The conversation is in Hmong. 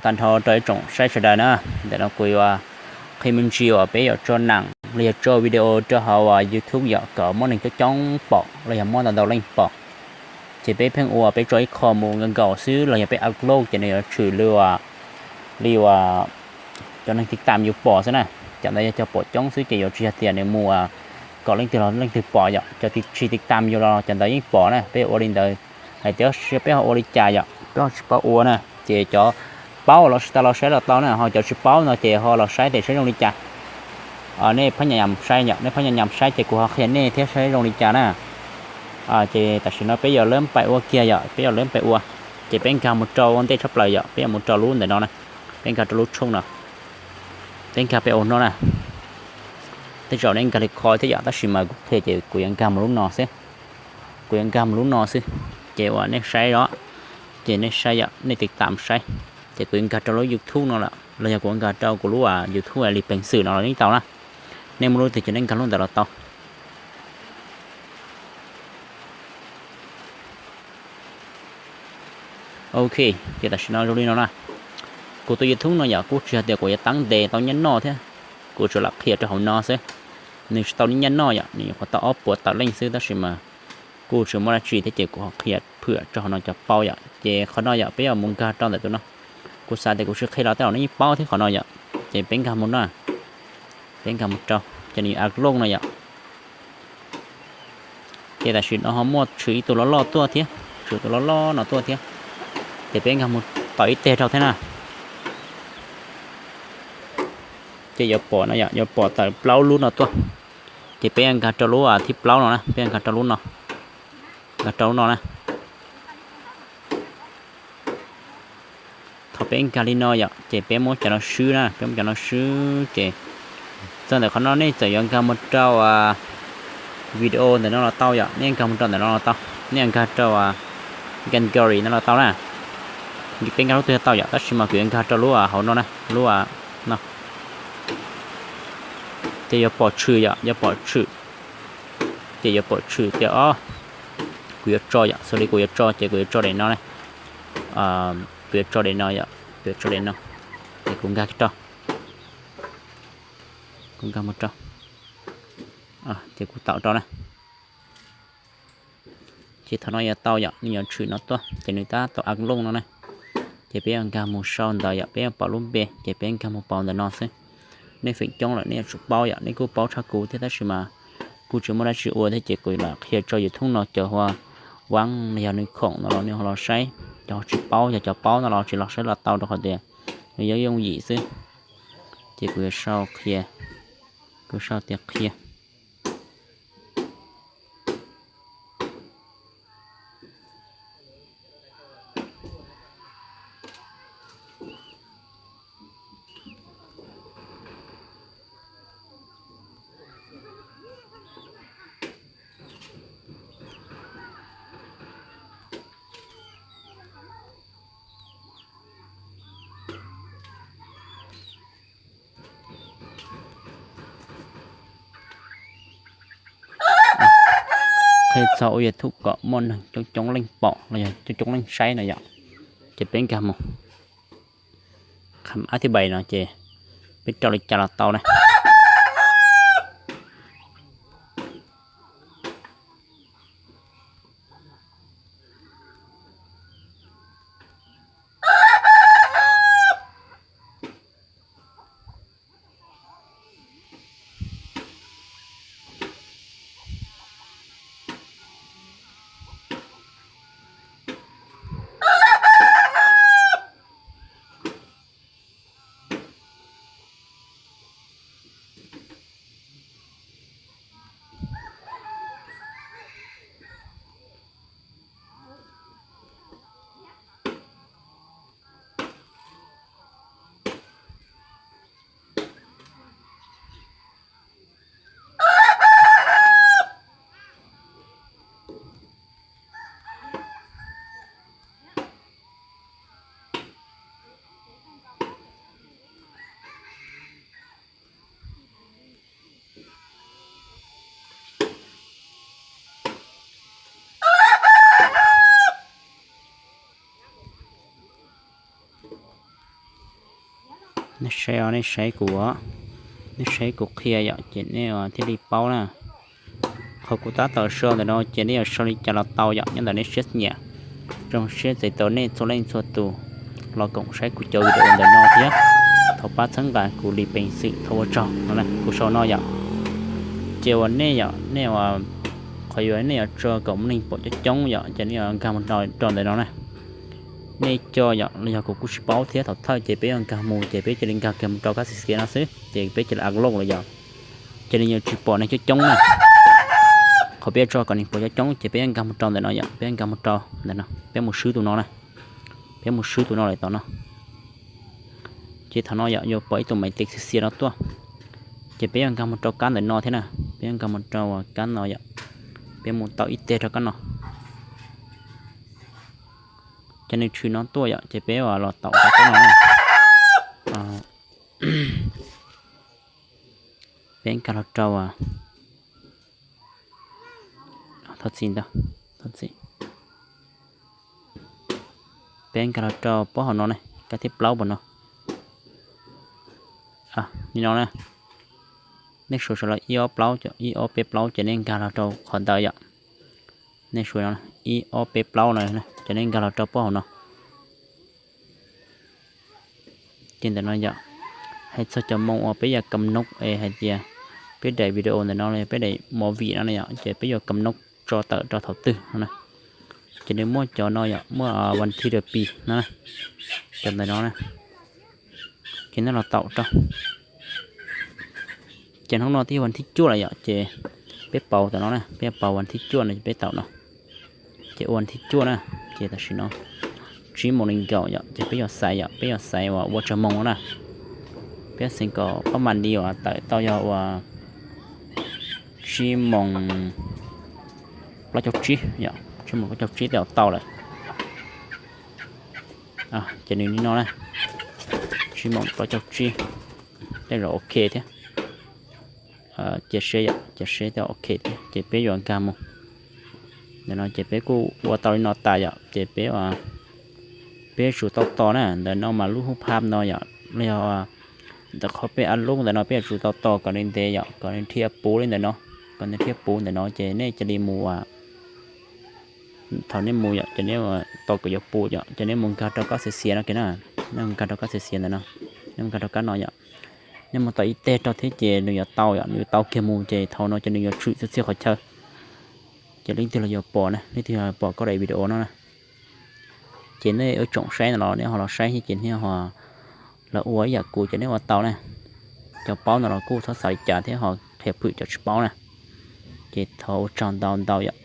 Tag nrho rau ib tsoom saib sawv daws na, ntawm no kuv yuav qhia me ntsis uas peb yuav tso neem los yog tso video rau hauv YouTube yom, kom muaj neeg coob coob pom los yog muaj ntau ntau leej pom. Ces peb pheej ua peb tso ib qho mus nkaus nkaus xwb los yog peb upload ces nws yuav tshwm li uas, li uas cov neeg tiv tam yuav pom xwb na. Cov ntawd yog cov pom coob xwb ces yuav tsis yog tias nws mus kom leej twg los leej twg pom yom. Cov tsis tiv tam yus los cov ntawd yeej pom na. Peb yuav ua li ntawd, hais tias peb ho ua li cas yom, peb ho tsis paub ua na. Ces cov paub los tsis tas los saib los tau na, ho cov tsis paub no ces ho los saib tes saib zoo li cas. Nej phab nyas nyas saib yom, nej phab nyas nyas saib ces kuv ho qhia nej thiab saib zoo li cas na. Ces tam sim no peb yuav lab pais ua kiag yom, peb yuav lab pais ua. Ces peb nkag mus rau ua ntej tshaj plaws yom, peb yuav mus rau lub ntawm no na, peb nkag rau lub tshooj no, peb nkag peb ua no na. Tej zaum nej nkag li qhov thiab yom, tab sis mas kuv qhia ces kuv yuav nkag mus lub no xwb. Kuv yuav nkag mus lub no xwb. Ces uas nej saib os, ces nej saib yom, nej tiv tam saib. Ces kuv yuav nkag rau lub YouTube no lawm los yog kuv nkag rau kuv lub YouTube li peev xwm no los yeej tau na. Nej muaj lub twg ces nej nkag lub ntawd los tau. Ok, ces tam sim no zoo li no na. Kuv tus YouTube no yom, kuj tsis yog tias kuv yuav teeb ntes tau nyiaj noj thiab, kuv tsuas lam qhia rau hauv no xwb. Nws tsis tau nyiaj noj yom, nws nyuam qhuav tau ob puas tawm leej xwb, tab sis mas kuj tsis muaj dab tsi thiab ces kuv ho qhia phwm rau hauv no cov paub yom. Ces qhov no yom, peb yuav mus nkag rau ntawm tus no. Kuv xav tias kuv tsis qhia los tej zaum nej yeej paub thiab qhov no yom. Ces peb nkag mus na, peb nkag mus rau, ces nws yuav upload no yom. Ces tam sim no ho muaj tshwm ib tug loj loj tuaj thiab, tshwm tus loj loj no tuaj thiab. Ces peb nkag mus tom ib teg rau thiab na. Ces yuav pom no yom, yuav pom tawm plaub lub no tuaj. Ces peb nkag rau lub thib plaub no na, peb nkag rau lub no, nkag rau lub no na. Thaum peb nkag li no yom, ces peb muab cov no swb na, peb muab cov no swb ces txog ntawm qhov no nej txawm yuav nkag mus rau video ntawm no los tau yom, nej nkag mus rau ntawm no los tau, nej nkag rau gallery no los tau na. Peb nkag lub twg tau yom, tab sis mas kuv yuav nkag rau lub hauv no na, lub no. Ces yuav pom tshwm yom, yuav pom tshwm. Ces yuav pom tshwm tias o, kuv yuav tso yom, xws li kuv yuav tso ces kuv yuav tso daim no na. Kuv yuav tso daim no yom, kuv yuav tso daim no. Ces kuv nkag rau, kuv nkag mus rau, ces kuv taum rau na. Ces thaum no yuav tau yom, nws yuav tshwm no tuaj ces nws tab tom upload no na. Ces peb yuav nkag mus sau ntawd yom, peb yuav pom lub npe ces peb nkag mus pauv ntawm no xwb. Nej feem coob lawm nej yuav tsum paub yom, nej kuj paub tshaj kuv thiab tab sis mas kuj tsis muaj dab tsi ua thiab ces kuv lam qhia tso YouTube no cov hu ua Vaab los yog nws khoom no los nws ho los saib, cov tsis paub yog cov paub no los tsis los saib los tau rau qhov tias nws yooj yooj yim xwb. Ces kuv yuav sau qhia, kuv sau tias qhia. Qhia txog ua YouTube kom muaj neeg coob coob leej pom los yog coob coob leej saib no yom. Ces peb nkag mus qham ab thib pais no ces peb rau li cas los tau na. Nej saib, nej saib kuv, nej saib kuv qhia yom, ces nej thiaj li paub na. Qhov kuv tab tom sau ntawm no ces nej yuav sau li cas los tau yom, nyob ntawm nej siab nyiam. Zoo siab txais tos nej txhua leej txhua tus los koom saib kuv cov video ntawm no thiab. Thov pab txhawb nqa kuv li peev xwm, thov ua tsaug no. Kuv sau no yom, ces uas nej yom, nej uas, qhov yuav nej yuav tso kom muaj neeg pom coob coob yom, ces nej yuav nkag mus rau ntawm no na. Nej coj yom, los yog kuv kuj tsis paub thiab, thaum thawj ces peb yuav nkag mus ces peb cia li nkag kiag mus rau kab xiav xiav no xwb ces peb cia li a loj lawm yom, ces nws yuav tsis pom neeg coob coob na. Qhov peb yuav tso kom neeg pom coob coob ces peb yuav nkag mus rau ntawm no yom, peb yuav nkag mus rau ntawm no, peb mus swb tus no na, peb mus swb tus no lawm tom no. Ces thaum no yom yuav pom ib tug maiv tev xiav xiav no tuaj, ces peb yuav nkag mus rau kab ntawm no thiab na, peb yuav nkag mus rau kab no yom, peb mus tau ib teg rau kab no. Ces nws tshwm no tuaj yom, ces peb los taum rau kab no na. Peb nkag los rau, thov txim ntag, thov txim. Peb nkag los rau pob hauv no ne, kab thib plaub pom no. Li no na, nej suav saum los ib ob plaub, ib ob peb plaub ces nej nkag los rau qhov ntawd yom. Nej suav no ib ob peb plaub no ces nej nkag los rau pob hauv no. Ces ntawm no yom, hais txog cov moos uas peb yuav kam noob es hais tias peb daim video ntawm no los yog peb daim movie no na yom, ces peb yuav kam noob tso tawm rau thaum twg no na. Ces nws muaj cov no yom, muaj vas thib dawm pis no, cov ntawm no na, ces nej los taum rau. Ces hnub no twb yog vas thib cuaj lawm yom, ces peb pauv tam no na, peb pauv vas thib cuaj no ces peb taum no. Ces ua vas thib cuaj na, ces tam sim no tsib moos nees nkaum yom, ces peb yuav xaiv yom, peb yuav xaiv uas ua tsawg moos no na. Peb xeev kom pab mas li uas tawm tau yog uas tsib moos plaub caug tsib yom, tsib moos plaub caug tsib tej zaum tau lawm. Ces nws li no na, tsib moos plaub caug tsib tej zaum ok thiab. Cia seb yom, cia seb tej ok thiab ces peb yuav nkag mus. Ntawm no ces peb kuj ua tau li no tas yom, ces peb, peb yuav tsum tau tos na, ntawm no mas lub hub phab no yom, los yog ntawm qhov peb a lub ntawm no peb yuav tsum tau tos kom nws ntev yom, kom nws dhia puv li ntawm no, kom nws dhia puv ntawm no ces nej cia li mus, thaum nej mus yom, ces nej tos kom yuav puv yom, ces nej mus nkag rau kab xiav xiav no kiag na, nej mus nkag rau kab xiav xiav ntawm no, nej mus nkag rau kab no yom, nej mus tau ib teg rau thiab ces nws yuav tau yom, nws yuav tau kiag mus ces thaum no ces nws yuav tshwm txhia txhia qhov chaw. Ces leej twg los yuav pom na, leej twg los pom koj daim video no na. Ces nej ua tsoom saib no los nej ho los saib thiab ces nej ho los ua ib yam kuv ces nej ua tau na. Cov paub no los kuj txhob xav li cas thiab ho qhia phwm cov tsis paub na. Ces thov ua tsaug ntau ntau yom.